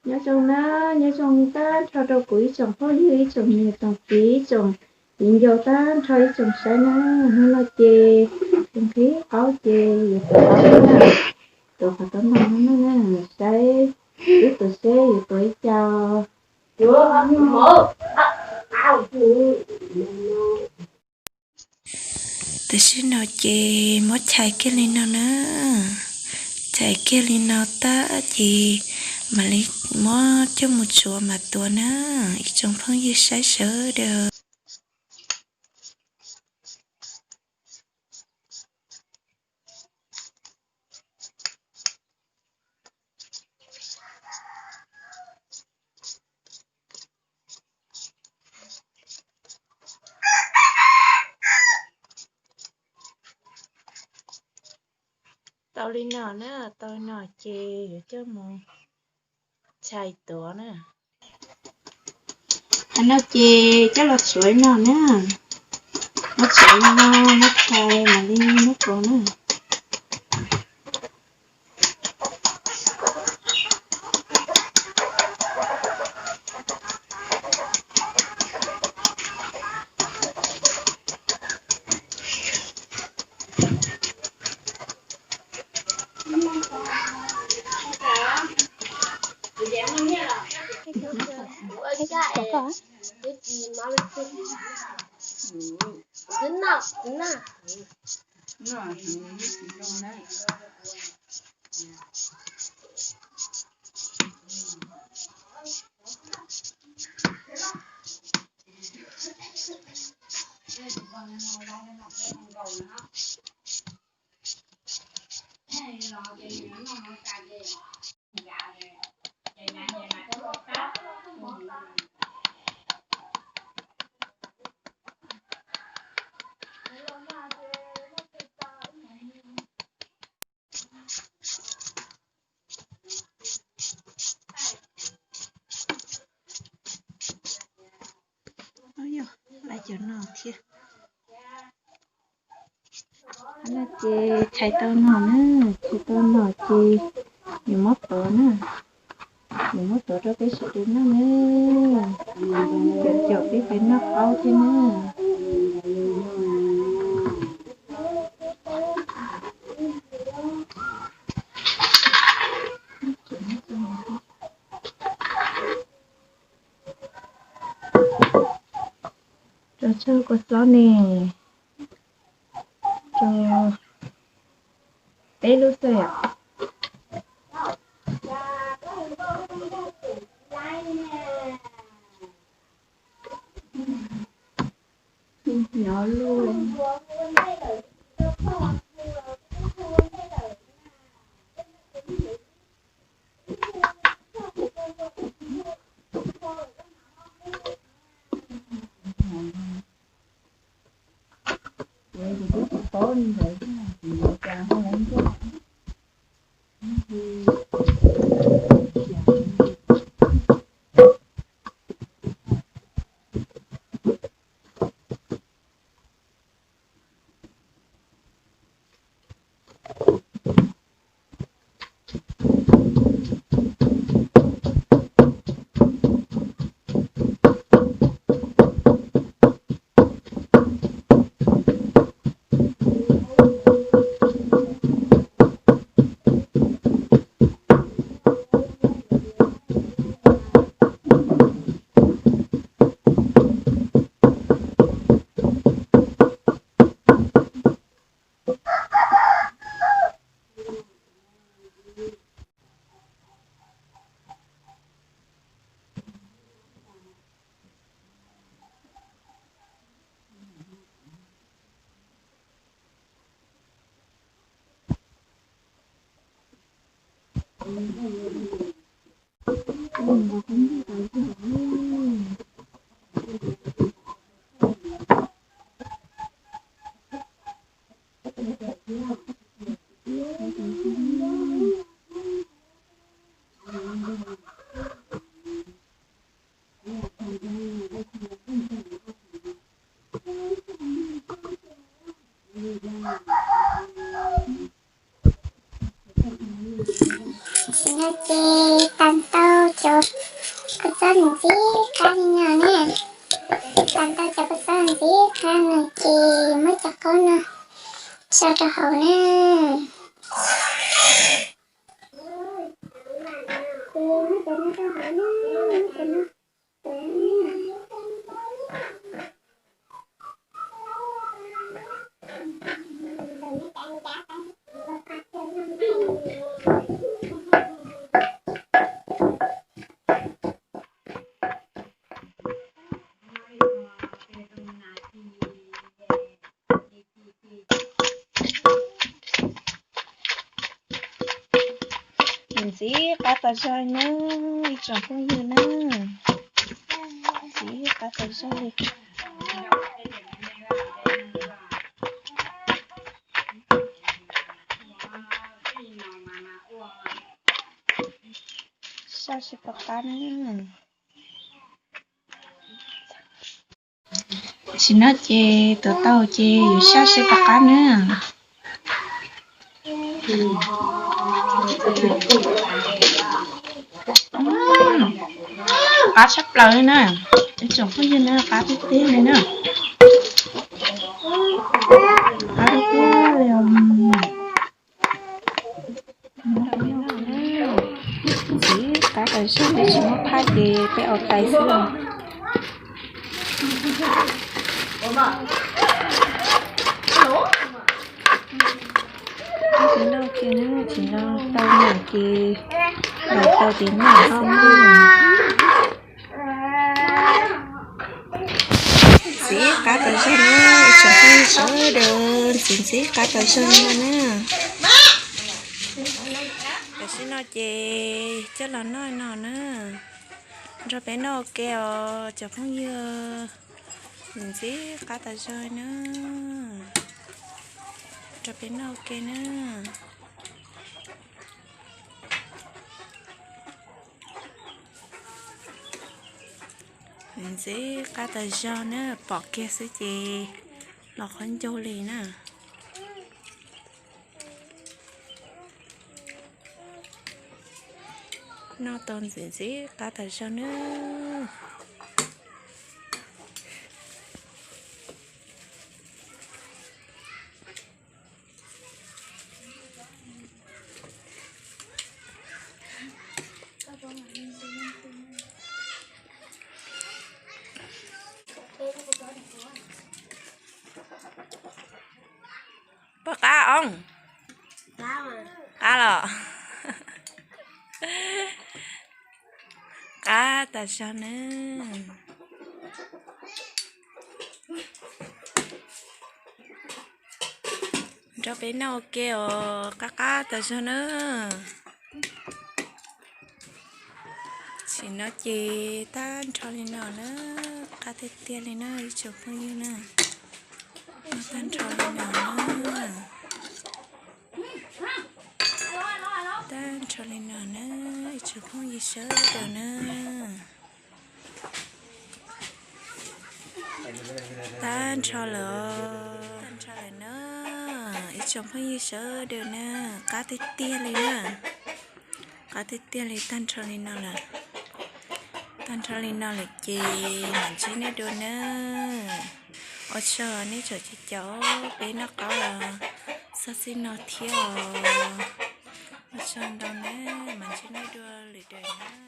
Nyob zoo na, nyob zoo tag nrho rau kuv ib tsoom phooj ywg, ib tsoom niam tsoom txiv, ib tsoom viv ncaus tag nrho ib tsoom saib na. Hnub no ces kuv nqhis qaub ces yuav tuav qaub na, tuav qhov taub no na, saib ib tuav seb yuav tuav ib co. Tam sim no ces muab chais kiag li no na, chais kiag li no tag ces mam li muab coj mus tsuav mas tuav na, ib tsoom phooj ywg saib sawv daws. Tau li no na, tau li no ces yuav coj mus chais tuav na. Qhov no ces coj los tsuav li no na, muab tsuav li no, muab chais mam li muab tuav na. Yog lawv cov no thiab. Qhov no ces chais tau no na, chais tau no ces yuav muab tuav na, yuav muab tuav rau peb sawv daws noj na, yuav caum peb pais noj qaub thiab na. Rau txog kua hlob ne, rau peb lub xwb yom. Nyob luaj. Tam no ces tas tau cov txob ntxim qab li no na. Tau tau cov kua txob ntxim qab no ces muab cov qaub no tso rau hauv na. Ntxim qab tas zog na, ib tsoom phooj ywg na. Ntxim qab tas zog li. Saj sib pab qab na. Tam sim no ces tuav tau ces yuav saj sib pab qab na. Qab tshaj plaws li na. Ib tsoom phooj ywg na, qab tiag tiag li na. Qab tiag tiag li os. Ntxim qab tas zog li, tsis muab phaj ces peb ua tais xwb os. Qab li no ces na, tsis no tau nyiam ces los tau tiv nyiam xwb na. Ntxim qab tas zog na, ib tsoom phooj ywg sawv daws, ntxim ntxim qab tas zog no na. Tam sim no ces coj los noj no na, nrog peb noj ua ke os cov phooj ywg. Ntxim qab tas zog na, nrog peb noj ua ke na. Ntxim qab tas zog na, pom kiag xwb ces los qhov ncauj li na. Noj tau ntxim ntxim qab tas zog na. Puas qab os? Qab los? Qab tas zog na. Nrog peb noj ua ke os, qab qab tas zog na. Tam sim no ces tag nrho li no na, qab tiag tiag li na ib tsoom phooj ywg na. Tag nrho li no na. Tag nrho li no na, ib tsoom phooj ywg sawv daws na. Tag nrho lawm, tag nrho lawm na, ib tsoom phooj ywg sawv daws na, qab tiag tiag li na, qab tiag tiag li, tag nrho li no lawm. Tag nrho li no lawm ces mam ntsib nej dua na. Ua tsaug nej tseem caum peb noj qaub los txog txij no thiab os. Ua tsaug ntau na, mam ntsib nej dua lwm daim na.